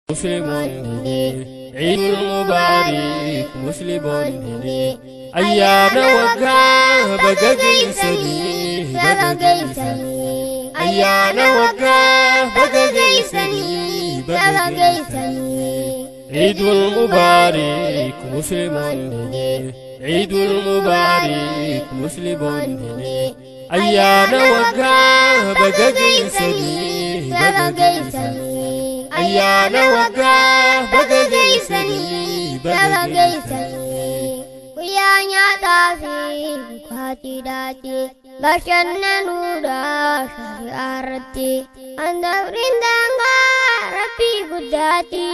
Musliimoonni Eid Mubarak Musliimoonni ayyaana waggaa baga geessanii baga geessanii ayyaana waggaa baga geessanii baga geessanii Eid Mubarak Musliimoonni Eid Mubarak Musliimoonni ayyaana waggaa baga geessanii baga geessanii ayyaana waggaa baga geessanii baga geessanii guyyaa nyaataa fi dhugaatiidhaati bashannanuudha shari'aa irratti handafriin daangaa rabbii guddaati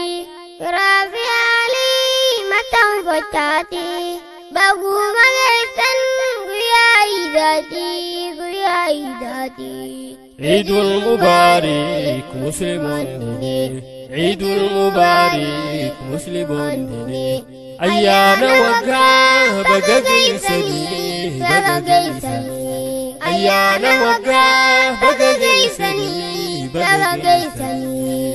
firaa fi haalii maxxanfachaati baguma geessan guyyaa iidaati guyyaa iidaati. Eid Mubarak Musliimoonni Eid Mubarak Musliimoonni ayyaana waggaa baga geessanii baga geessanii ayyaana waggaa baga geessanii baga geessanii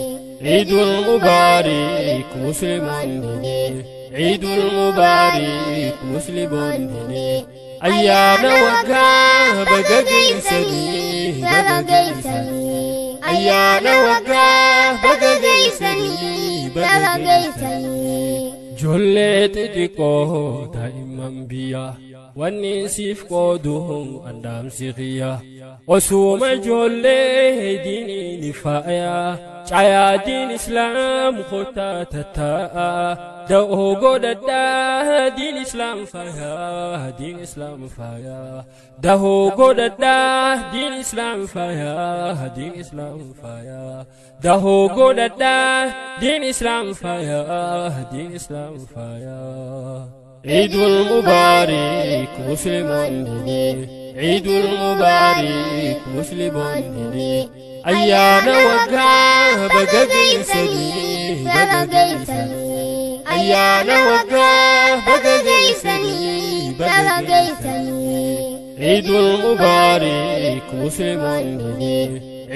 Eid Mubarak Musliimoonni Eid Mubarak Musliimoonni ayyaana waggaa baga geessanii baga geessanii ayyaana waggaa baga geessanii baga geessanii Ijoollee xixiqqoo daa'imman biyya wanni siif qoodu andaamsi xiyya osuma ijoollee diiniin faaya caayaa diin islaam kottaa tattaa'a da'oo godhadhaa diin islaam faaya diin islaam faaya da'oo godhadhaa diin islaam faaya diin islaam faaya da'oo godhadhaa diin islaam faaya diin islaam faaya Eid Mubarak Musliimoonni Eid Mubarak Musliimoonni ayyaana waggaa baga geessanii baga geessanii ayyaana waggaa baga geessanii baga geessanii Eid Mubarak Musliimoonni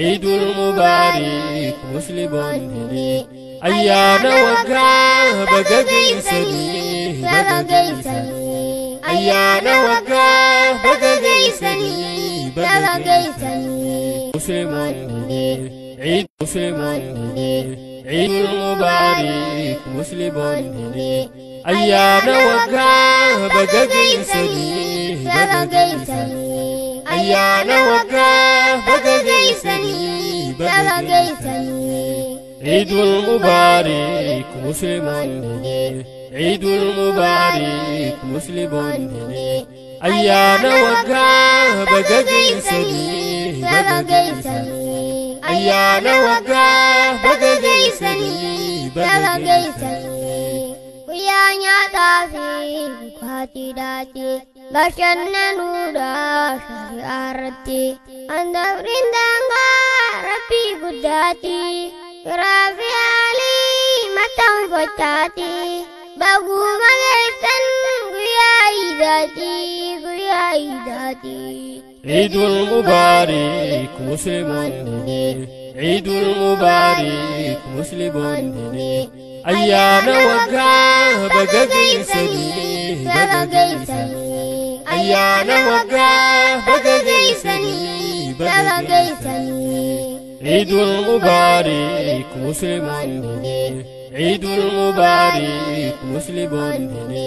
Eid Mubarak Musliimoonni ayyaana waggaa baga geessanii baga geessanii ayyaana waggaa baga geessanii baga geessanii Musliimoonni Eid Musliimoonni Eid Mubarak Musliimoonni ayyaana waggaa baga geessanii baga geessanii ayyaana waggaa baga geessanii baga geessanii Eid Mubarak Musliimoonni Eid Mubarak Musliimoonni ayyaana waggaa baga geessanii baga geessanii ayyaana waggaa baga geessanii baga geessanii guyyaa nyaataa fi dhugaatiidhaati bashannanuudha shari'aa irratti handafriin daangaa rabbii guddaati firaa fi haalii maxxanfachaati baguma geessan guyyaa iidaati guyyaa iidaati. Eid Mubarak Musliimoonni Eid Mubarak Musliimoonni ayyaana waggaa baga geessanii baga geessanii ayyaana waggaa baga geessanii baga geessanii Eid Mubarak Musliimoonni Eid Mubarak Musliimoonni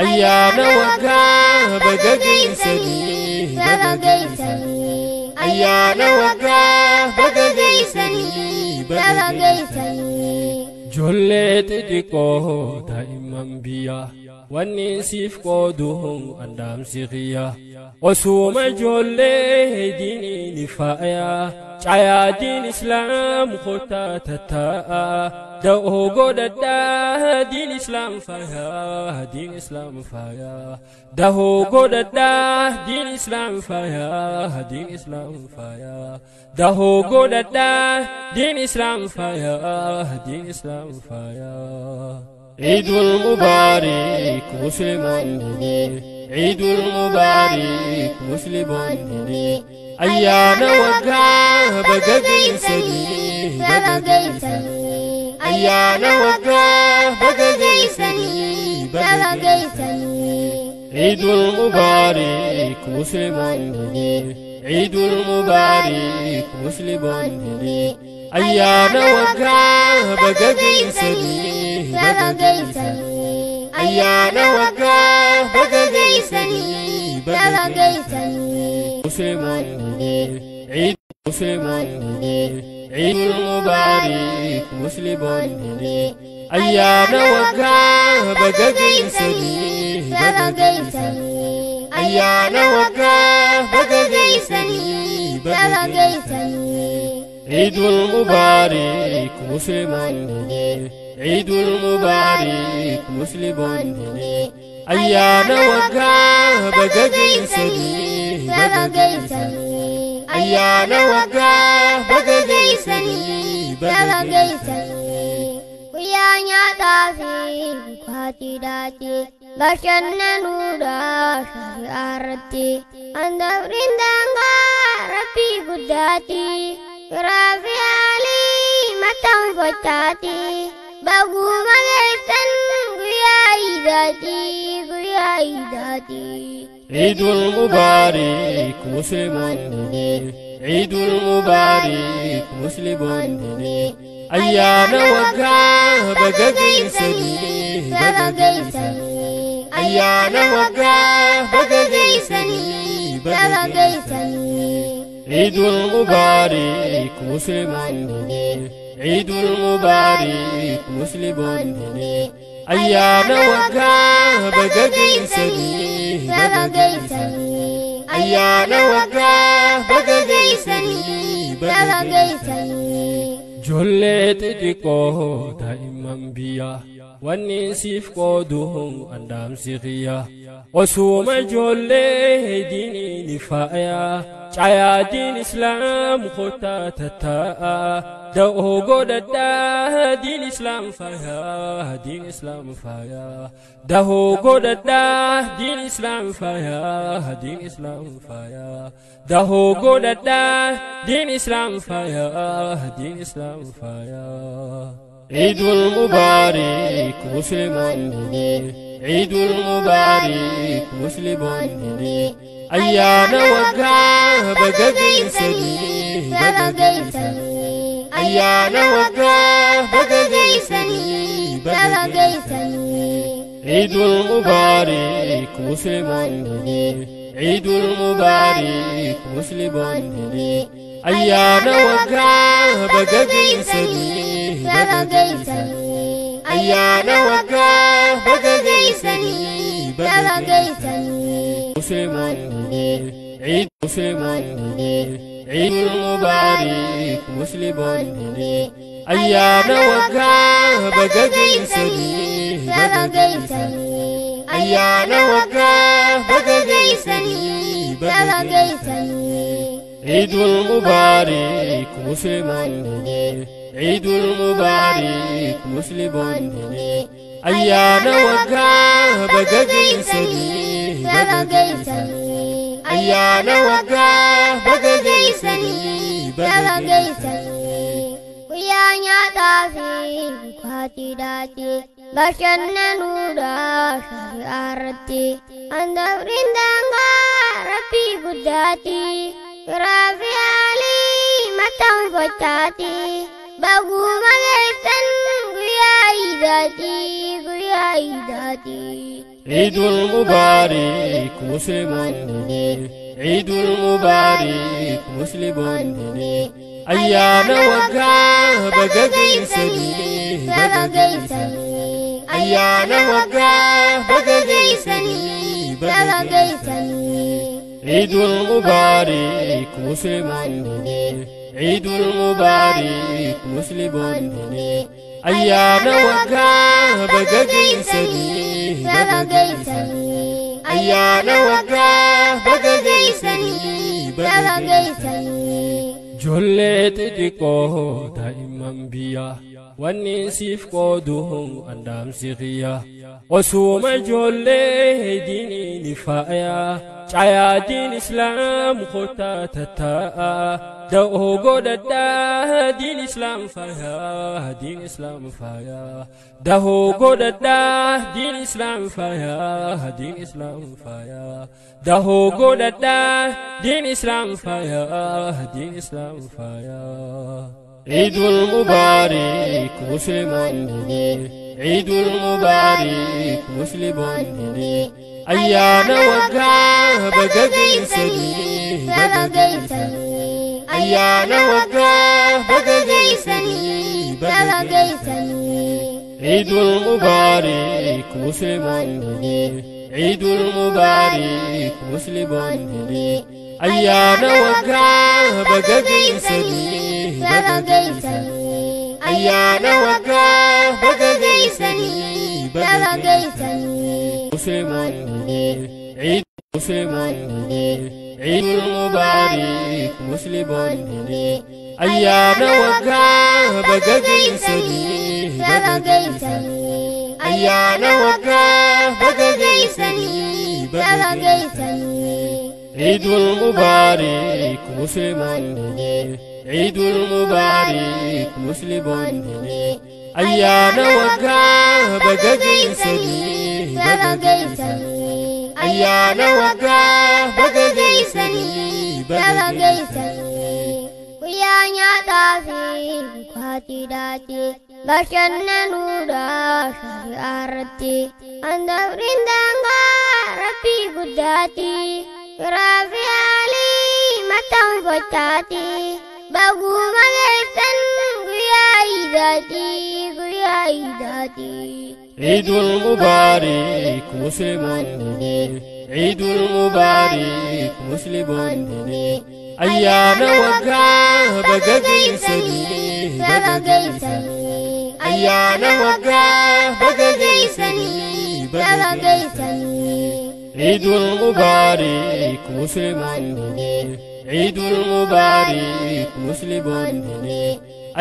ayyaana waggaa baga geessanii baga geessanii ayyaana waggaa baga geessanii baga geessanii Ijoollee xixiqqoo daa'imman biyya wanni siif qoodu andaamsi xiyya osuma ijoollee diiniin faaya caayaa diin islaam kottaa tattaa'a da'oo godhadhaa diin islaam faaya diin islaam faaya da'oo godhadhaa diin islaam faaya diin islaam faaya da'oo godhadhaa diin islaam faaya diin islaam faaya Eid Mubarak Musliimoonni Eid Mubarak Musliimoonni ayyaana waggaa baga geessanii baga geessanii Ayyaana waggaa baga geessanii baga geessanii. Ciidul Mubaarik Musliimoonni Ciidul Mubaarik Musliimoonni ayyaana waggaa baga geessanii baga geessanii. Ayyaana waggaa baga geessanii baga geessanii. Musliimoonni Ciid Musliimoonni Ciidul Mubaarik Musliimoonni ayyaana waggaa baga geessanii baga geessanii. Ayyaana waggaa baga geessanii baga geessanii. Ciidul Mubaarik Musliimoonni Ciidul Mubaarik Musliimoonni ayyaana waggaa baga geessanii baga geessanii. Ayyaana waggaa baga geessanii baga geessanii. Guyyaa nyaataa fi dhugaatiidhaati. Bashannanuudha shari'aa irratti. Handafriin daangaa rabbii guddaati. Firaa fi haalii maxxanfachaati. Baguma geessan guyyaa iidaati guyyaa iidaati. Ciidul Mubaarik Musliimoonni Ciidul Mubaarik Musliimoonni ayyaana waggaa baga geessanii baga geessanii. Ayyaana waggaa baga geessanii baga geessanii. Ciidul Mubaarik Musliimoonni Ciidul Mubaarik Musliimoonni ayyaana waggaa baga geessanii baga geessanii. Ayyaana waggaa baga geessanii baga geessanii. Ijoollee xixiqqoo daa'imman biyyaa wanni siif qoodu andaamsi xiyya. Osuma ijoollee diiniin faaya caayaa diin islaam kottaa tattaa'a. Da'oo godhadhaa diin islaam faaya diin islaam faaya. Da'oo godhadhaa diin islaam faaya diin islaam faaya. Da'oo godhadhaa diin islaam faaya diin islaam faaya. Ciidul Mubaarik Musliimoonni Ciidul Mubaarik Musliimoonni ayyaana waggaa baga geessanii baga geessanii. Ayyaana waggaa baga geessanii baga geessanii. Ciidul Mubaarik Musliimoonni Ciidul Mubaarik Musliimoonni ayyaana waggaa baga geessanii baga geessanii. Ayyaana waggaa baga geessanii baga geessanii. Musliimoonni Ciid Musliimoonni Ciidul Mubaarik Musliimoonni ayyaana waggaa baga geessanii baga geessanii. Ayyaana waggaa baga geessanii baga geessanii. Ciidul Mubaarik Musliimoonni Ciidul Mubaarik Musliimoonni ayyaana waggaa baga geessanii baga geessanii. Ayyaana waggaa baga geessanii baga geessanii. Guyyaa nyaataa fi dhugaatiidhaati. Bashannanuudha shari'aa irratti. Handafriin daangaa rabbii guddaati. Firaa fi haalii maxxanfachaati. Baguma geessan guyyaa iidaati guyyaa iidaati. Ciidul Mubaarik Musliimoonni Ciidul Mubaarik Musliimoonni ayyaana waggaa baga geessanii baga geessanii. Ayyaana waggaa baga geessanii baga geessanii. Ciidul Mubaarik Musliimoonni Ciidul Mubaarik Musliimoonni ayyaana waggaa baga geessanii baga geessanii. Ayyaana waggaa baga geessanii baga geessanii. Ijoollee xixiqqoo daa'imman biyyaa wanni siif qoodu andaamsi xiyya. Osuma ijoollee diiniin faaya caayaa diin islaam kottaa tattaa'a. Da'oo godhadhaa diin islaam faayaa diin islaam faayaa dahoo godhadhaa diin islaam faayaa diin islaam faayaa dahoo godhadhaa diin islaam faayaa diin islaam faayaa. Ciidul Mubaarik Musliimoonni Ciidul Mubaarik Musliimoonni ayyaana waggaa baga geessanii baga geessanii ayyaana waggaa baga geessanii baga geessanii. Ciidul Mubaarik Musliimoonni Ciidul Mubaarik Musliimoonni ayyaana waggaa baga geessanii baga geessanii ayyaana waggaa baga geessanii baga geessanii. Musliimoonni Ciid Musliimoonni Ciidul Mubaarik Musliimoonni ayyaana waggaa baga geessanii baga geessanii ayyaana waggaa baga geessanii baga geessanii. Ciidul Mubaarik Musliimoonni Ciidul Mubaarik Musliimoonni ayyaana waggaa baga geessanii baga geessanii ayyaana waggaa baga geessanii baga geessanii. Guyyaa nyaataa fi dhugaatiidhaati bashannanuudha shari'aa irratti handabriin daangaa rabbii guddaati firaa fi haalii maxxanfachaati baguma geessan guyyaa iidaati guyyaa iidaati. Ciidul Mubaarik Musliimoonni Ciidul Mubaarik Musliimoonni ayyaana waggaa baga geessanii baga geessanii ayyaana waggaa baga geessanii baga geessanii. Ciidul Mubaarik Musliimoonni Ciidul Mubaarik Musliimoonni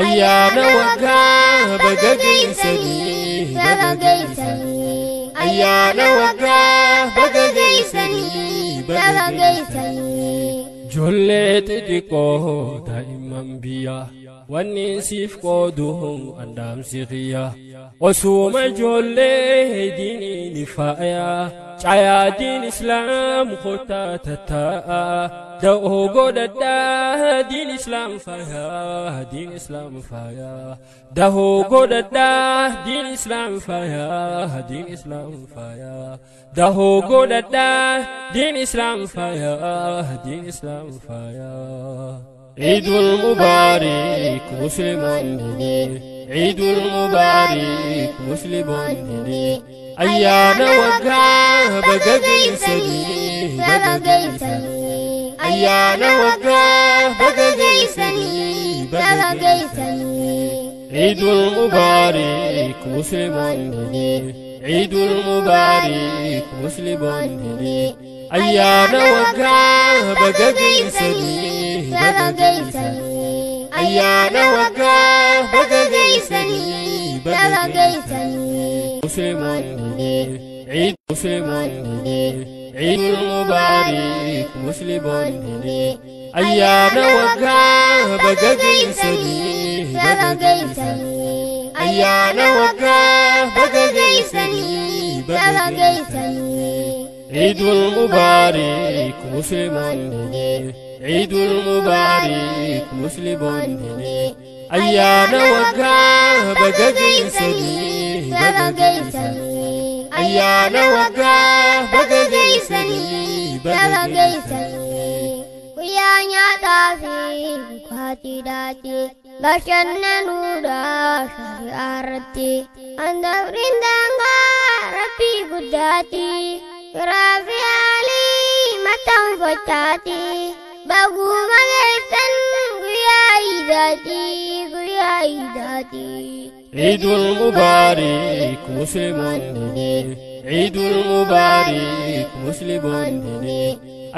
ayyaana waggaa baga geessanii baga geessanii ayyaana waggaa baga geessanii baga geessanii. Ijoollee xixiqqoo daa'imman biyyaa wanni siif qoodu andaamsi xiyyaa osuma ijoollee diiniin faayaa caayaa diin islaam kottaa tattaa'a da'oo godhadhaa diin islaam faayaa diin islaam faayaa dahoo godhadhaa diin islaam faayaa diin islaam faayaa dahoo godhadhaa diin islaam faayaa diin islaam faayaa. Ciidul Mubaarik Musliimoonni Ciidul Mubaarik Musliimoonni ayyaana waggaa baga geessanii baga geessanii ayyaana waggaa baga geessanii baga geessanii. Ciidul Mubaarik Musliimoonni Ciidul Mubaarik Musliimoonni ayyaana waggaa baga geessanii baga geessanii ayyaana waggaa baga geessanii baga geessanii. Musliimoonni Ciid Musliimoonni Ciidul Mubaarik Musliimoonni ayyaana waggaa baga geessanii baga geessanii ayyaana waggaa baga geessanii baga geessanii. Ciidul Mubaarik Musliimoonni Ciidul Mubaarik Musliimoonni ayyaana waggaa baga geessanii baga geessanii ayyaana waggaa baga geessanii baga geessanii. Guyyaa nyaataa fi dhugaatiidhaati bashannanuudha shari'aa irratti handabriin daangaa rabbii guddaati firaa fi haalii maxxanfachaati baguma geessan guyyaa iidaati guyyaa iidaati. Ciidul Mubaarik Musliimoonni Ciidul Mubaarik Musliimoonni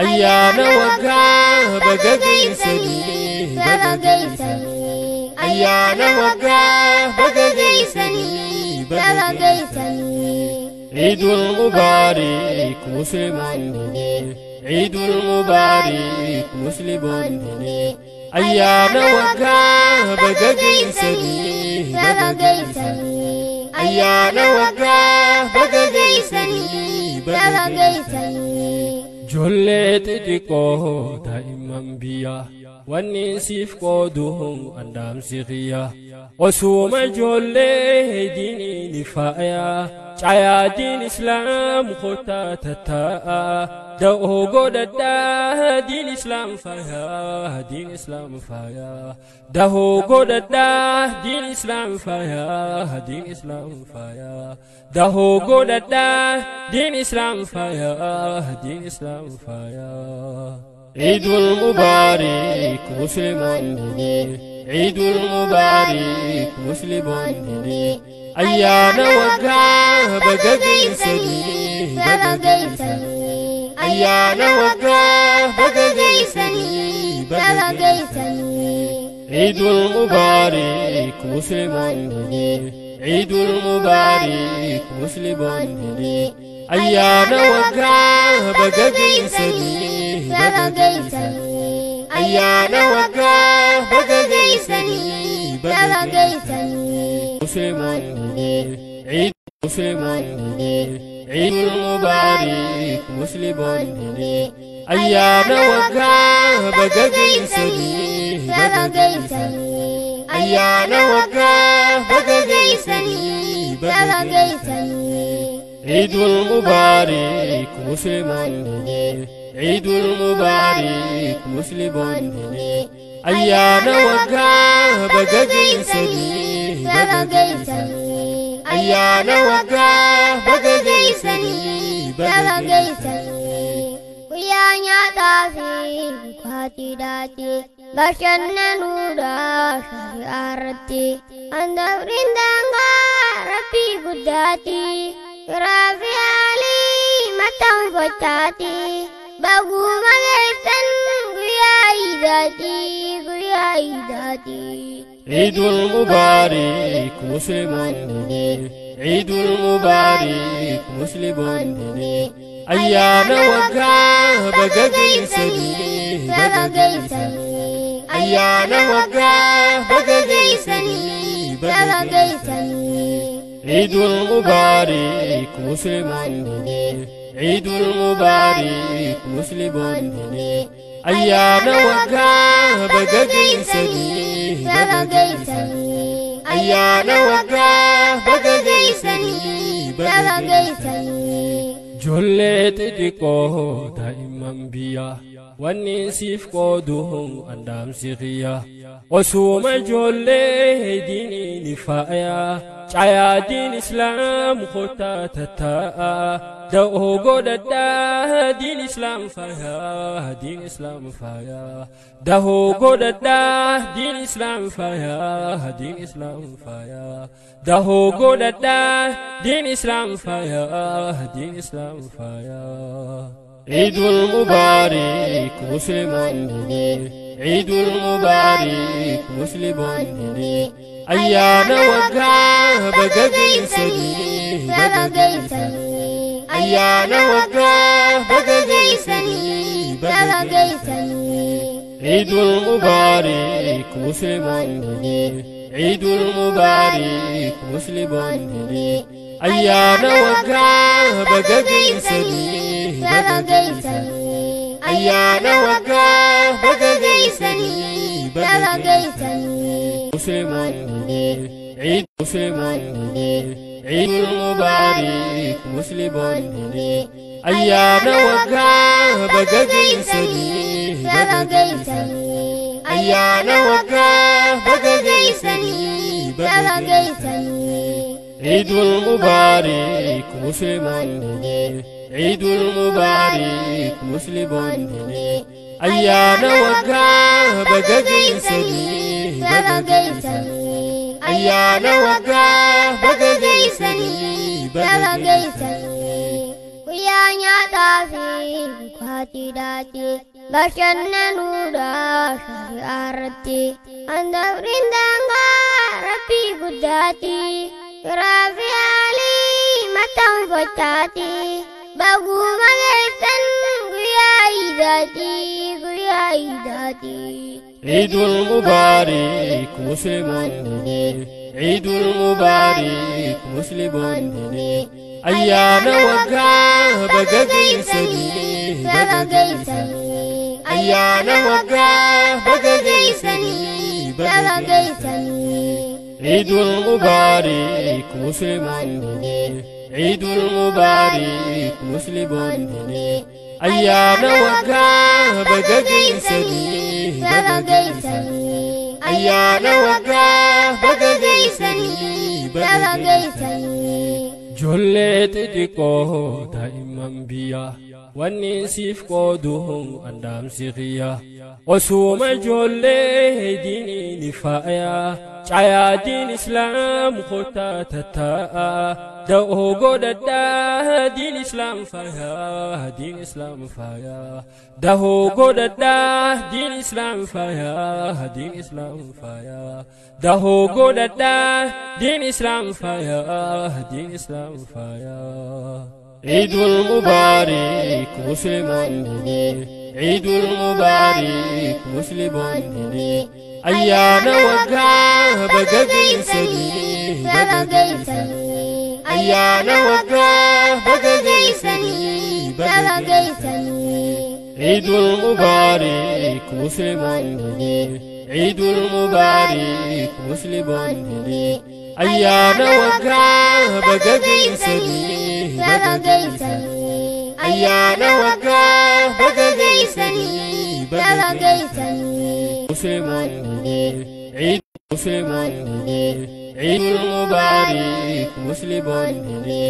ayyaana waggaa baga geessanii baga geessanii ayyaana waggaa baga geessanii baga geessanii. Ciidul Mubaarik Musliimoonni Ciidul Mubaarik Musliimoonni Ayyaana waggaa baga geessanii baga geessanii. Ayyaana waggaa baga geessanii baga geessanii. Ijoollee xixiqqoo daa'imman biyya wanni siif qoodu andaamsi xiyya. Osuma ijoollee diiniin faaya caayaa diin islaam kottaa tattaa'a. Da'oo godhadhaa diin islaam faaya diin islaam faaya. Da'oo godhadhaa diin islaam faaya diin islaam faaya. Da'oo godhadhaa diin islaam faaya diin islaam faaya. Eidul Mubarak Musliimoonni Eidul Mubarak Musliimoonni Ayyaana waggaa baga geessanii baga geessanii. Ayyaana waggaa baga geessanii baga geessanii. Eidul Mubarak Musliimoonni Eidul Mubarak Musliimoonni Ayyaana waggaa baga geessanii baga geessanii. Ayyaana waggaa baga geessanii baga geessanii. Musliimoonni Eid Musliimoonni Eidul Mubarak Musliimoonni Ayyaana waggaa baga geessanii baga geessanii. Ayyaana waggaa baga geessanii baga geessanii. Eidul Mubarak Musliimoonni Eidul Mubarak Musliimoonni Ayyaana waggaa baga geessanii baga geessanii. Ayyaana waggaa baga geessanii baga geessanii. Guyyaa nyaataa fi dhugaatiidhaati bashannanuudha shari'aa irratti. Handafriin daangaa rabbii guddaati firaa fi haalii maxxanfachaati. Baguma geessan guyyaa iidaati guyyaa iidaati. Eidul Mubarak Musliimoonni Eidul Mubarak Musliimoonni Ayyaana waggaa baga geessanii baga geessanii. Ayyaana waggaa baga geessanii baga geessanii. Eidul Mubarak Musliimoonni Eidul Mubarak Musliimoonni Ayyaana waggaa baga geessanii baga geessanii. Ayyaana waggaa baga geessanii baga geessanii. Ijoollee xixiqqoo daa'imman biyya wanni siif qoodu andaamsi xiyya. Osuma ijoollee diiniin faaya caayaa diin islaam kottaa tattaa'a. Da'oo godhadhaa diin islaam faaya diin islaam faaya. Da'oo godhadhaa diin islaam faaya diin islaam faaya. Da'oo godhadhaa diin islaam faaya diin islaam faaya. Eidul Mubarak Musliimoonni Eidul Mubarak Musliimoonni Ayyaana waggaa baga geessanii baga geessanii. Ayyaana waggaa baga geessanii baga geessanii. Eidul Mubarak Musliimoonni Eidul Mubarak Musliimoonni Ayyaana waggaa baga geessanii baga geessanii. Ayyaana waggaa baga geessanii baga geessanii. Musliimoonni Eid Musliimoonni Eidul Mubarak Musliimoonni Ayyaana waggaa baga geessanii baga geessanii. Ayyaana waggaa baga geessanii baga geessanii. Eidul Mubarak Musliimoonni Eidul Mubarak Musliimoonni Ayyaana waggaa baga geessanii baga geessanii. Ayyaana waggaa baga geessanii baga geessanii. Guyyaa nyaataa fi dhugaatiidhaati bashannanuudha shari'aa irratti. Handafriin daangaa rabbii guddaati firaa fi haalii maxxanfachaati. Baguma geessan guyyaa iidaati guyyaa iidaati. Eidul Mubarak Musliimoonni Eidul Mubarak Musliimoonni ayyaana waggaa baga geessanii baga geessanii ayyaana waggaa baga geessanii baga geessanii Eidul Mubarak Musliimoonni Eidul Mubarak Musliimoonni ayyaana waggaa baga geessanii baga geessanii ayyaana waggaa baga geessanii baga geessanii. Ijoollee xixiqqoo daa'imman biyya wanni siif qoodu andaamsi xiyya osuma ijoollee diiniin faaya caayaa diin islaam kottaa tattaa'a da'oo godhadhaa diin islaam faaya diin islaam faaya da'oo godhadhaa diin islaam faaya diin islaam faaya da'oo godhadhaa diin islaam faaya diin islaam faaya. Eidul Mubarak Musliimoonni Eidul Mubarak Musliimoonni ayyaana waggaa baga geessanii baga geessanii ayyaana waggaa baga geessanii baga geessanii. Eidul Mubarak Musliimoonni Eidul Mubarak Musliimoonni ayyaana waggaa baga geessanii baga geessanii ayyaana waggaa baga geessanii baga geessanii. Musliimoonni Eid Musliimoonni Eidul Mubarak Musliimoonni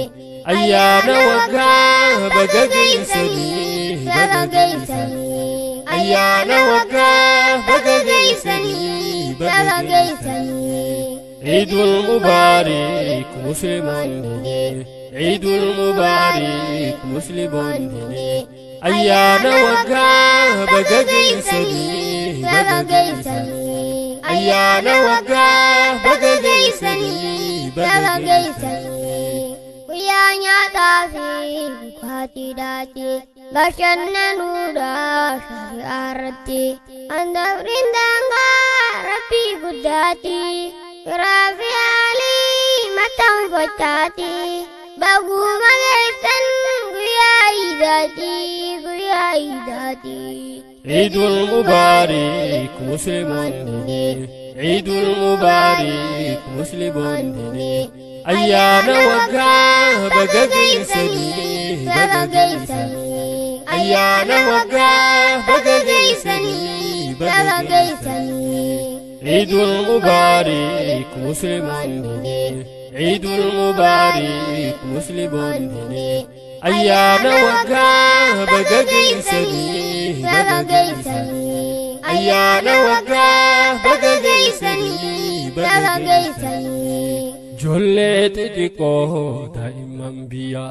ayyaana waggaa baga geessanii baga geessanii ayyaana waggaa baga geessanii baga geessanii. Eidul Mubarak Musliimoonni Eidul Mubarak Musliimoonni ayyaana waggaa baga geessanii baga geessanii ayyaana waggaa baga geessanii baga geessanii. Guyyaa nyaataa fi dhugaatiidhaati bashannanuudha shari'aa irratti handabriin daangaa rabbii guddaati firaa fi haalii maxxanfachaati baguma geessan guyyaa iidaati guyyaa iidaati. Eidul Mubarak Musliimoonni Eidul Mubarak Musliimoonni ayyaana waggaa baga geessanii baga geessanii ayyaana waggaa baga geessanii baga geessanii. Eidul Mubarak Musliimoonni Eidul Mubarak Musliimoonni ayyaana waggaa baga geessanii baga geessanii ayyaana waggaa baga geessanii baga geessanii. Ijoollee xixiqqoo daa'imman biyya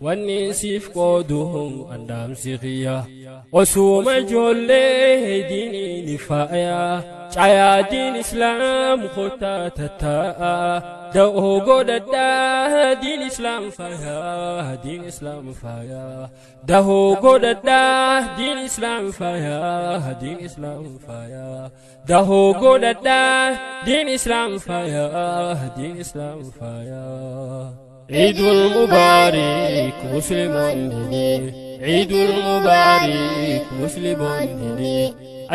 wanni siif qoodu andaamsi xiyya osuma ijoollee diiniin faaya caayaa diin islaam kottaa tattaa'a da'oo godhadhaa diin islaam faaya diin islaam faaya da'oo godhadhaa diin islaam faaya diin islaam faaya da'oo godhadhaa diin islaam faaya diin islaam faaya. Eidul Mubarak Musliimoonni Eidul Mubarak Musliimoonni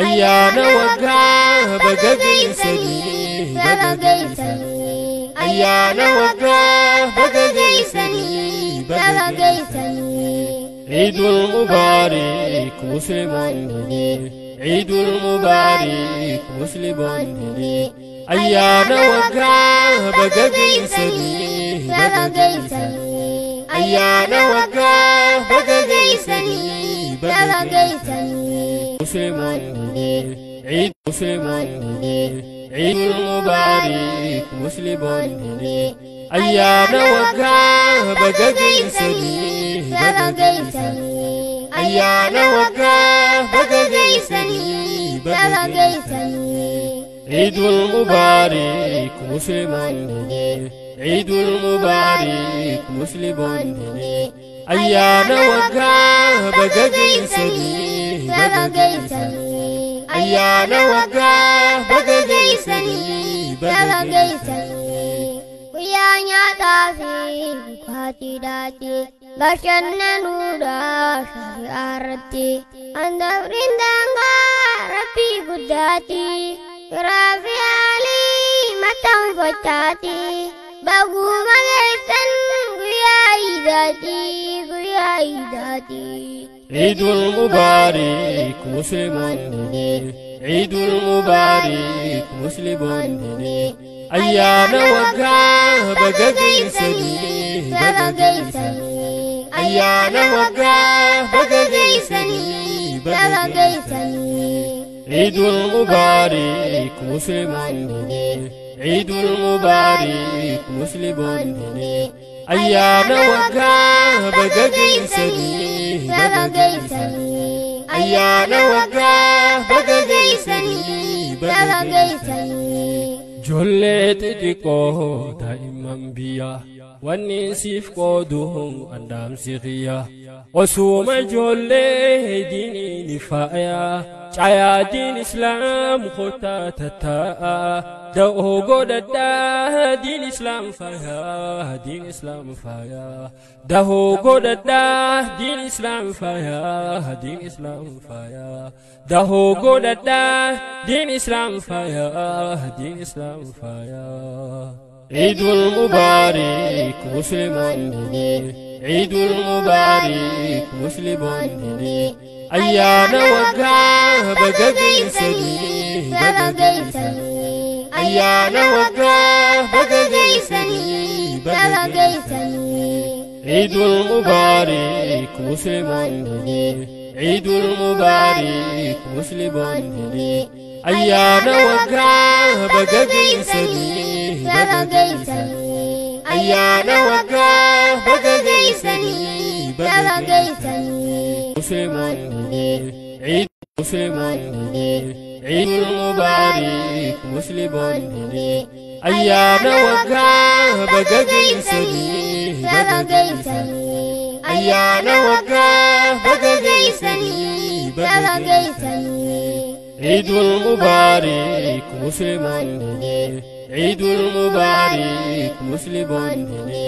ayyaana waggaa baga geessanii baga geessanii ayyaana waggaa baga geessanii baga geessanii. Eidul Mubarak Musliimoonni Eidul Mubarak Musliimoonni ayyaana waggaa baga geessanii baga geessanii ayyaana waggaa baga geessanii baga geessanii. Musliimoonni Eid Musliimoonni Eidul Mubarak Musliimoonni ayyaana waggaa baga geessanii baga geessanii ayyaana waggaa baga geessanii baga geessanii. Eidul Mubarak Musliimoonni Eidul Mubarak Musliimoonni ayyaana waggaa baga geessanii baga geessanii Ayyaana waggaa baga geessanii baga geessanii. Guyyaa nyaataa fi dhugaatiidhaati. Bashannanuudha shari'aa irratti. Handafriin daangaa rabbii guddaati. Firaa fi haalii maxxanfachaati. Baguma geessan guyyaa iidaati guyyaa iidaati. Ciidul Mubaarik Musliimoonni Ciidul Mubaarik Musliimoonni ayyaana waggaa baga geessanii baga geessanii. Ayyaana waggaa baga geessanii baga geessanii. Ciidul Mubaarik Musliimoonni Ciidul Mubaarik Musliimoonni ayyaana waggaa baga geessanii baga geessanii. Ayyaana waggaa baga geessanii baga geessanii. Ijoollee xixiqqoo daa'imman biyyaa wanni siif qoodu andaamsi xiyya. Osuma ijoollee diiniin faaya caayaa diin islaam kottaa tattaa'a. Da'oo godhadhaa diin islaam faaya diin islaam faaya. Da'oo godhadhaa diin islaam faaya diin islaam faaya. Da'oo godhadhaa diin islaam faaya diin islaam faaya. Ciidul Mubaarik Musliimoonni Ciidul Mubaarik Musliimoonni ayyaana waggaa baga geessanii baga geessanii. Ayyaana waggaa baga geessanii baga geessanii. Ciidul Mubaarik Musliimoonni Ciidul Mubaarik Musliimoonni ayyaana waggaa baga geessanii baga geessanii. Ayyaana waggaa baga geessanii baga geessanii. Musliimoonni Ciid Musliimoonni Ciidul Mubaarik Musliimoonni ayyaana waggaa baga geessanii baga geessanii. Ayyaana waggaa baga geessanii baga geessanii. Ciidul Mubaarik Musliimoonni Ciidul Mubaarik Musliimoonni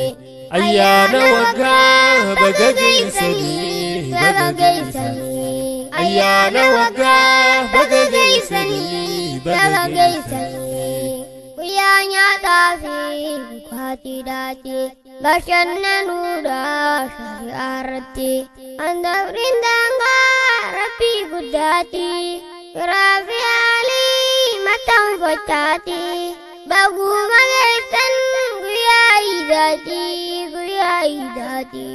ayyaana waggaa baga geessanii baga geessanii. Ayyaana waggaa baga geessanii baga geessanii. Guyyaa nyaataa fi dhugaatiidhaati. Bashannanuudha shari'aa irratti. Handafriin daangaa rabbii guddaati. Firaa fi haalii maxxanfachaati. Baguma geessan guyyaa iidaati guyyaa iidaati.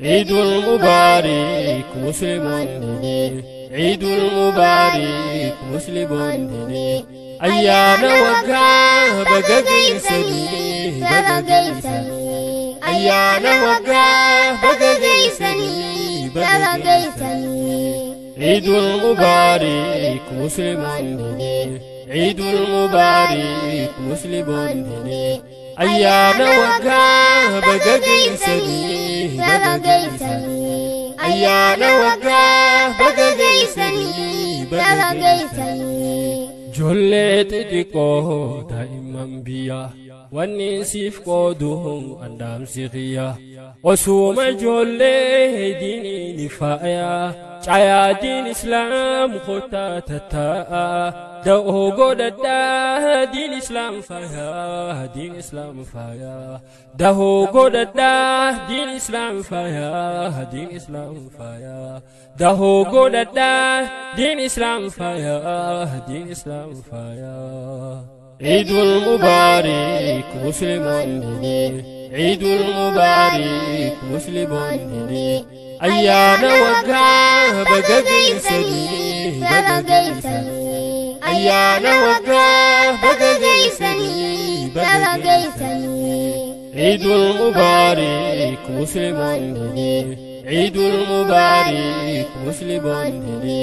Ciidul Mubaarik Musliimoonni Ciidul Mubaarik Musliimoonni ayyaana waggaa baga geessanii baga geessanii. Ayyaana waggaa baga geessanii baga geessanii. Ciidul Mubaarik Musliimoonni Ciidul Mubaarik Musliimoonni ayyaana waggaa baga geessanii baga geessanii. Ayyaana waggaa baga geessanii baga geessanii. Ijoollee xixiqqoo daa'imman biyyaa wanni siif qoodu andaamsi xiyya. Osuma ijoollee diiniin faaya caayaa diin islaam kottaa tattaa'a. Da'oo godhadhaa diin islaam faaya diin islaam faaya. Da'oo godhadhaa diin islaam faaya diin islaam faaya. Da'oo godhadhaa diin islaam faaya diin islaam faaya. Ciidul Mubaarik Musliimoonni Ciidul Mubaarik Musliimoonni ayyaana waggaa baga geessanii baga geessanii. Ayyaana waggaa baga geessanii baga geessanii. Ciidul Mubaarik Musliimoonni Ciidul Mubaarik Musliimoonni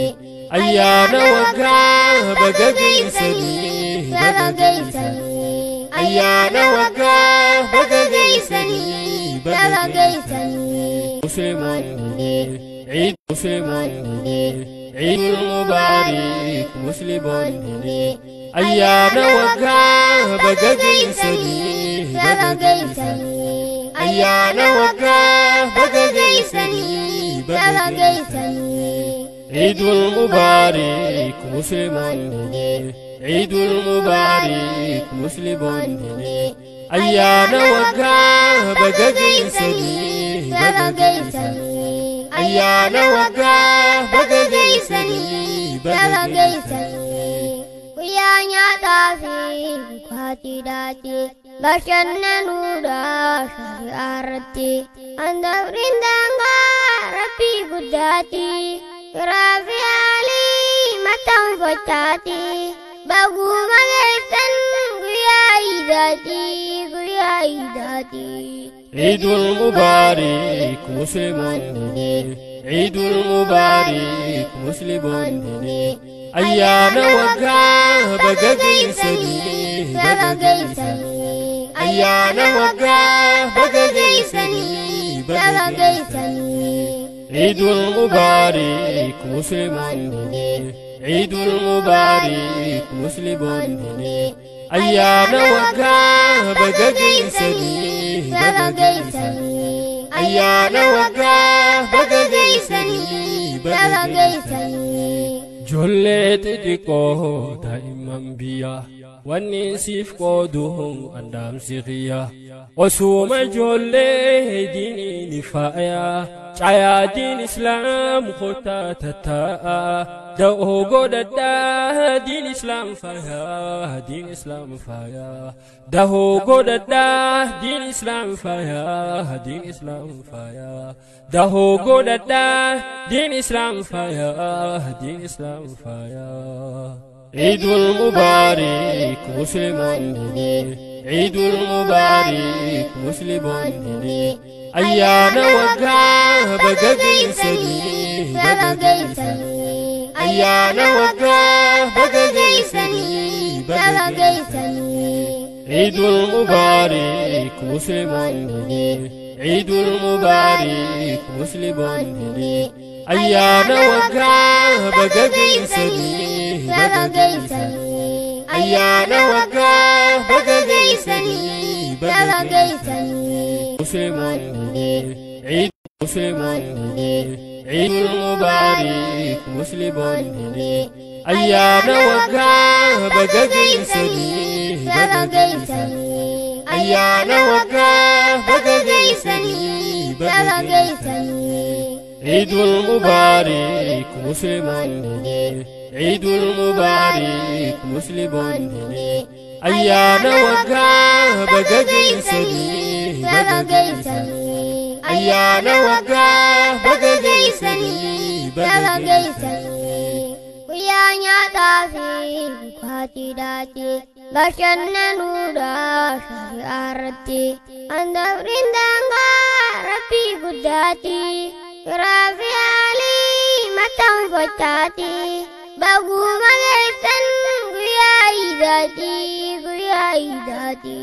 ayyaana waggaa baga geessanii baga geessanii. Ayyaana waggaa baga geessanii baga geessanii. Musliimoonni Ciid Musliimoonni Eid Mubarak Musliboonni ayyaana waggaa baga geessanii baga geessanii ayyaana waggaa baga geessanii baga geessanii. Eid Mubarak Musliboonni Eid Mubarak Musliboonni ayyaana waggaa baga geessanii baga geessanii ayyaana waggaa baga geessanii baga geessanii. Guyyaa nyaataa fi dhugaatiidhaati bashannanuudha shari'aa irratti handabriin daangaa rabbii guddaati firaa fi haalii maxxanfachaati baguma geessan guyyaa iidaati guyyaa iidaati. Eid Mubarak Musliboonni Eid Mubarak Musliboonni ayyaana waggaa baga geessanii baga geessanii ayyaana waggaa baga geessanii baga geessanii. Eid Mubarak Musliboonni Eid Mubarak Musliboonni ayyaana waggaa baga geessanii baga geessanii ayyaana waggaa baga geessanii baga geessanii. Ijoollee xixiqqoo daa'imman biyya wanni siif qoodu andaamsi xiyya osuma ijoollee diiniin faaya caayaa diin islaam kottaa tattaa'a da'oo godhadhaa diin islaam faaya diin islaam faaya da'oo godhadhaa diin islaam faaya diin islaam faaya da'oo godhadhaa diin islaam faaya diin islaam faaya. Eid Mubarak Musliboonni Eid Mubarak Musliboonni ayyaana waggaa baga geessanii baga geessanii ayyaana waggaa baga geessanii baga geessanii. Eid Mubarak Musliboonni Eid Mubarak Musliboonni ayyaana waggaa baga geessanii baga geessanii ayyaana waggaa baga geessanii baga geessanii. Musliboonni Eid Musliboonni Eid Mubarak Musliboonni ayyaana waggaa baga geessanii baga geessanii ayyaana waggaa baga geessanii baga geessanii. Eid Mubarak Musliboonni Eid Mubarak Musliboonni ayyaana waggaa baga geessanii baga geessanii ayyaana waggaa baga geessanii baga geessanii. Guyyaa nyaataa fi dhugaatiidhaati bashannanuudha shari'aa irratti handabriin daangaa rabbii guddaati firaa fi haalii maxxanfachaati baguma geessan guyyaa iidaati guyyaa iidaati.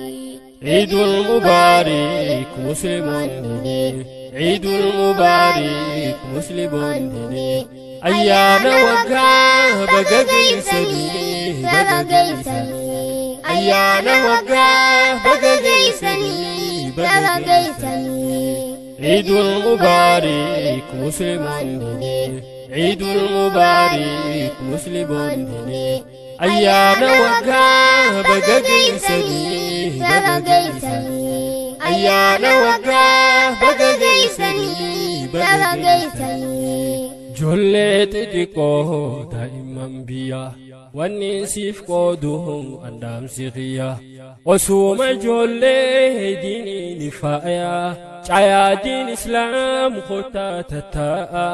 Eid Mubarak Musliboonni Eid Mubarak Musliboonni ayyaana waggaa baga geessanii baga geessanii ayyaana waggaa baga geessanii baga geessanii. Eid Mubarak Musliboonni Eid Mubarak Musliboonni ayyaana waggaa baga geessanii baga geessanii ayyaana waggaa baga geessanii baga geessanii. Ijoollee xixiqqoo daa'imman biyya wanni siif qoodu andaamsi xiyya osuma ijoollee diiniin faaya caayaa diin islaam kottaa tattaa'a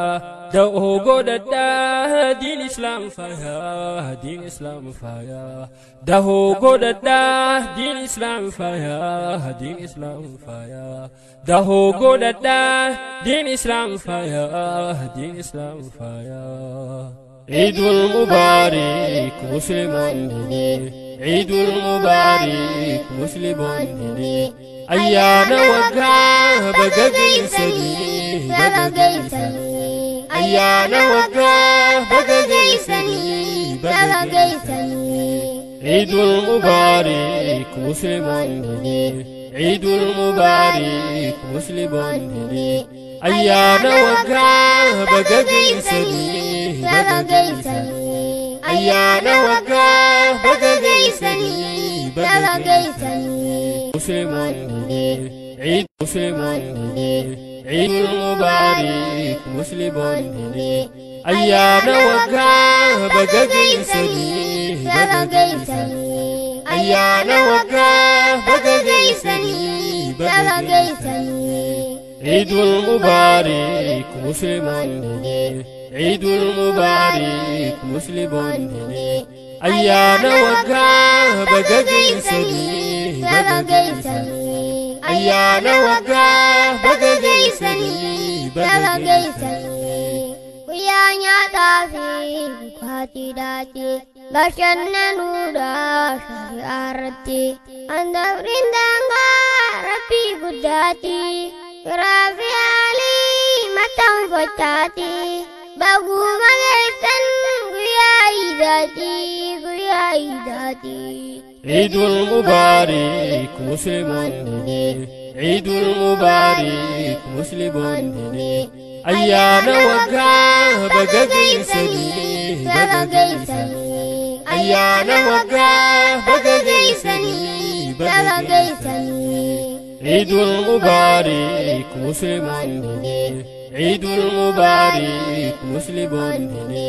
da'oo godhadhaa diin islaam faaya diin islaam faaya da'oo godhadhaa diin islaam faaya diin islaam faaya da'oo godhadhaa diin islaam faaya diin islaam faaya. Eid Mubarak Musliboonni Eid Mubarak Musliboonni ayyaana waggaa baga geessanii baga geessanii Ayyaana waggaa baga geessanii baga geessanii. Ciidul Mubaarik Musliimoonni, Ciidul Mubaarik Musliimoonni, ayyaana waggaa baga geessanii baga geessanii. Ayyaana waggaa baga geessanii baga geessanii. Musliimoonni, Ciid Musliimoonni, Ciidul Mubaarik Musliimoonni, ayyaana waggaa baga geessanii baga geessanii. Ayyaana waggaa baga geessanii baga geessanii. Ciidul Mubaarik Musliimoonni, Ciidul Mubaarik Musliimoonni, ayyaana waggaa baga geessanii baga geessanii. Ayyaana waggaa baga geessanii baga geessanii. Guyyaa nyaataa fi dhugaatiidhaati bashannanuudha shari'aa irratti. Handafriin daangaa rabbii guddaati firaa fi haalii maxxanfachaati. Baguma geessan guyyaa iidaati guyyaa iidaati. Ciidul Mubaarik Musliimoonni, Ciidul Mubaarik Musliimoonni, ayyaana waggaa baga geessanii baga geessanii. Ayyaana waggaa baga geessanii baga geessanii. Ciidul Mubaarik Musliimoonni, Ciidul Mubaarik Musliimoonni,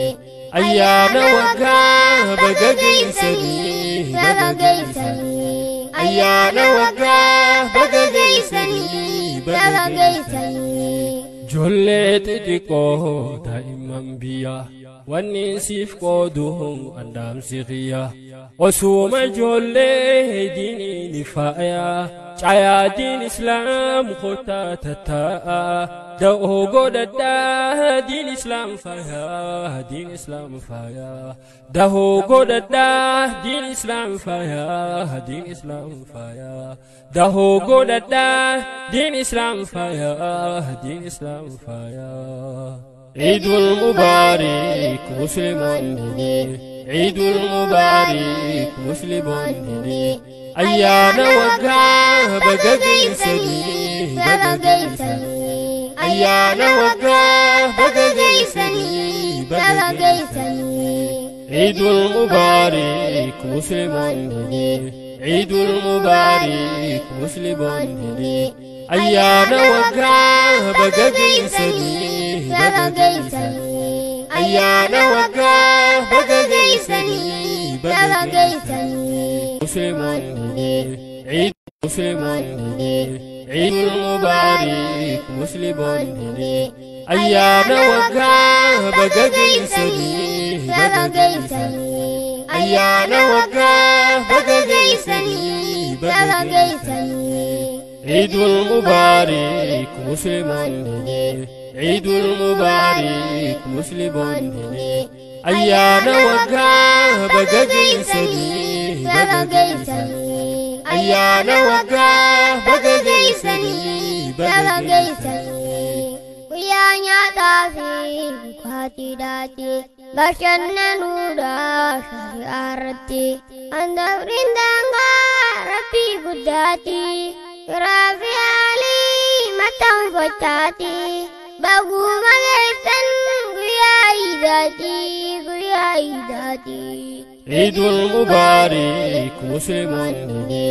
ayyaana waggaa baga geessanii baga geessanii. Ayyaana waggaa baga geessanii baga geessanii. Ijoollee xixiqqoo daa'imman biyya wanni siif qoodu andaamsi xiyya osuma ijoollee diiniin faaya caayaa diin islaam kottaa tattaa'a da'oo godhadhaa diin islaam faaya diin islaam faaya da'oo godhadhaa diin islaam faaya diin islaam faaya da'oo godhadhaa diin islaam faaya diin islaam faaya. Ciidul Mubaarik Musliimoonni, Ciidul Mubaarik Musliimoonni, ayyaana waggaa baga geessanii baga geessanii. Ayyaana waggaa baga geessanii baga geessanii. Ciidul Mubaarik Musliimoonni, Ciidul Mubaarik Musliimoonni, ayyaana waggaa baga geessanii baga geessanii. Ayyaana waggaa baga geessanii baga geessanii. Musliimoonni, Ciid Musliimoonni, Ciidul Mubaarik Musliimoonni, ayyaana waggaa baga geessanii baga geessanii. Ayyaana waggaa baga geessanii baga geessanii. Ciidul Mubaarik Musliimoonni, Ciidul Mubaarik Musliimoonni, ayyaana waggaa baga geessanii baga geessanii. Ayyaana waggaa baga geessanii baga geessanii. Guyyaa nyaataa fi dhugaatiidhaati bashannanuudha shari'aa irratti. Handafriin daangaa rabbii guddaati firaa fi haalii maxxanfachaati. Baguma geessan guyyaa iidaati guyyaa iidaati. Ciidul Mubaarik Musliimoonni,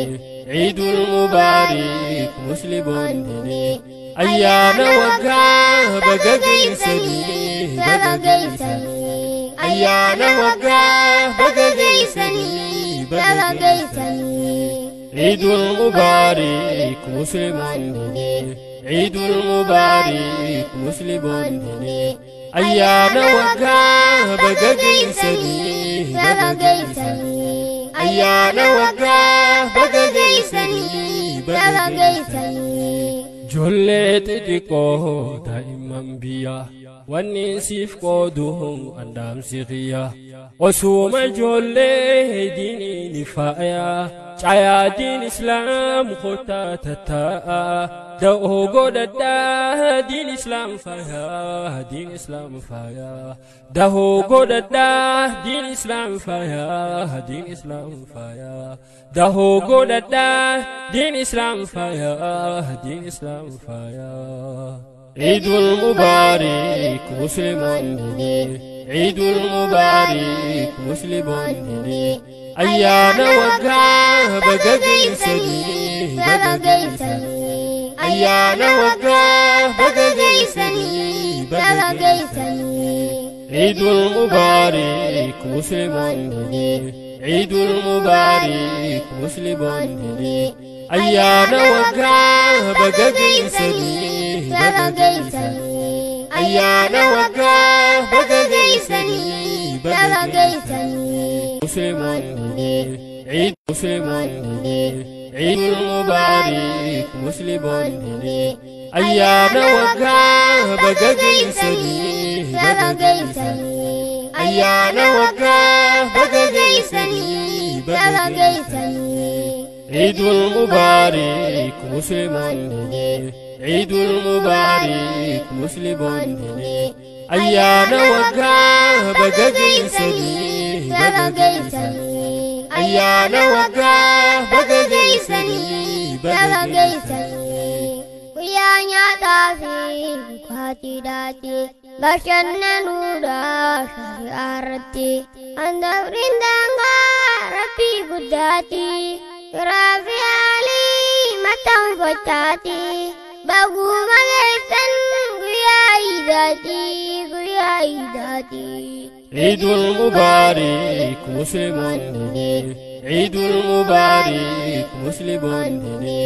Ciidul Mubaarik Musliimoonni, ayyaana waggaa baga geessanii baga geessanii. Ayyaana waggaa baga geessanii baga geessanii. Ciidul Mubaarik Musliimoonni, Ciidul Mubaarik Musliimoonni, ayyaana waggaa baga geessanii baga geessanii. Ayyaana waggaa baga geessanii baga geessanii. Ijoollee xixiqqoo daa'imman biyya wanni siif qoodu andaamsi xiyya osuma ijoollee diiniin faaya caayaa diin islaam kottaa tattaa'a Da'oo godhadhaa diin islaam faayaa diin islaam faayaa dahoo godhadhaa diin islaam faayaa diin islaam faayaa dahoo godhadhaa diin islaam faayaa diin islaam faayaa. Ciidul Mubaarik Musliimoonni, Ciidul Mubaarik Musliimoonni, ayyaana waggaa baga geessanii, baga geessanii, ayyaana waggaa baga geessanii, baga geessanii. Ciidul Mubaarik Musliimoonni, Ciidul Mubaarik Musliimoonni, ayyaana waggaa baga geessanii, baga geessanii, ayyaana waggaa baga geessanii, baga geessanii. Musliimoonni, Ciid Musliimoonni, Ciidul Mubaarik Musliimoonni, ayyaana waggaa baga geessanii, baga geessanii, ayyaana waggaa baga geessanii, baga geessanii. Ciidul Mubaarik Musliimoonni, Ciidul Mubaarik Musliimoonni, ayyaana waggaa baga geessanii, baga geessanii, ayyaana waggaa baga geessanii, baga geessanii. Guyyaa nyaataa fi dhugaatiidhaati bashannanuudha shari'aa irratti handafriin daangaa rabbii guddaati firaa fi haalii maxxanfachaati baguma geessan guyyaa iidaati guyyaa iidaati. Ciidul Mubaarik Musliimoonni, Ciidul Mubaarik Musliimoonni,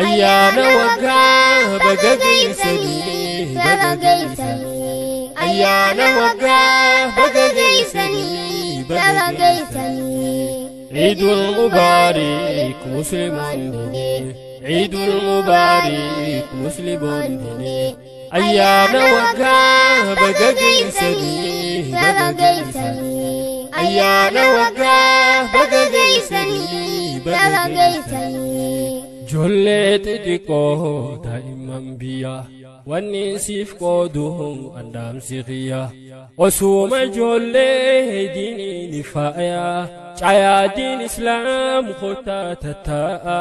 ayyaana waggaa baga geessanii, baga geessanii, ayyaana waggaa baga geessanii, baga geessanii. Ciidul Mubaarik Musliimoonni, Ciidul Mubaarik Musliimoonni, ayyaana waggaa baga geessanii, baga geessanii, ayyaana waggaa baga geessanii, baga geessanii. Ijoollee xixiqqoo daa'imman biyyaa wanni siif qoodu andaamsi xiyya osuma ijoollee diiniin faayaa caayaa diin islaam kottaa tattaa'a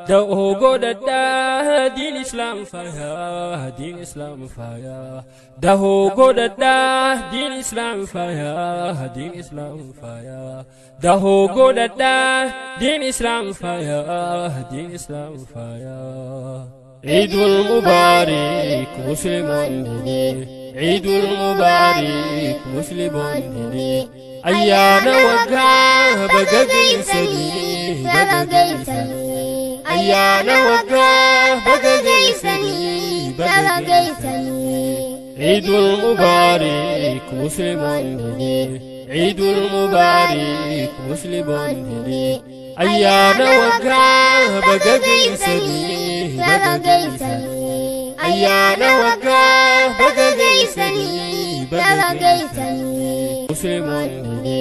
da'oo godhadhaa diin islaam faayaa diin islaam faayaa dahoo godhadhaa diin islaam faayaa diin islaam faayaa dahoo godhadhaa diin islaam faayaa diin islaam faayaa. Ciidul Mubaarik Musliimoonni, Ciidul Mubaarik Musliimoonni, ayyaana waggaa baga geessanii, baga geessanii, ayyaana waggaa baga geessanii, baga geessanii. Ciidul Mubaarik Musliimoonni, Ciidul Mubaarik Musliimoonni, ayyaana waggaa baga geessanii, baga geessanii, ayyaana waggaa baga geessanii, baga geessanii. Musliimoonni,